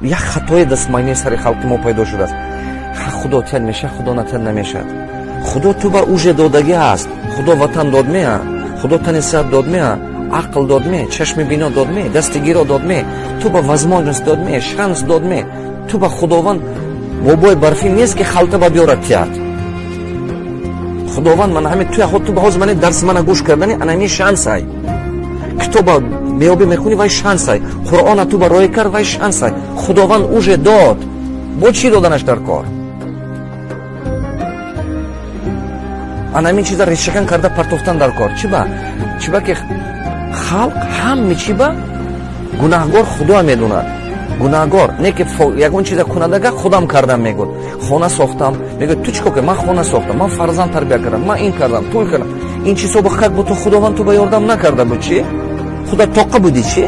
Як хатое дастмайнаи сари халқи мо пайдо шудааст. Худо тиҳад, мешавад, Худо натиҳад, намешавад. Худо ту ба уже додагӣ аст. Худо ватан дод меа, Худо тани сиҳат дод меа, ақл дод ме, чашми бино дод ме, дасти гиро дод ме, ту ба возможность дод ме, шанс дод ме. Ту ба Худованд бобои барфӣ нест, ки халта ба биёрад, тиҳад. Худованд мана ҳамин туя. Ту ба ҳозир мани дарси мана гӯш кардани, ана ҳамин шансай. Китоба меёбӣ, мехунӣ, вай шансай. Қуръона ту ба роҳӣ кард, вай шансай. Худованд уже дод, бо чӣ доданаш дар кор? Ана ҳамин чиза решакан карда партофтан дар кор. Чӣ ба? Чӣ ба ки халқ ҳаме чӣ ба гунаҳгор Худо медонад, гунаҳгор не ки ягон чиза кунадага худам кардам мегӯд. Хона сохтам, мегӯяд. Ту чӣ кор кардӣ? Ман хона сохтам, ман фарзанд тарбия кардам, ман ин кардам, тӯй кардам. Ин чизҳо ба как будто Худованд ту ба ёрдам накарда буд. Чӣ, худа тоқа будӣ, чӣ?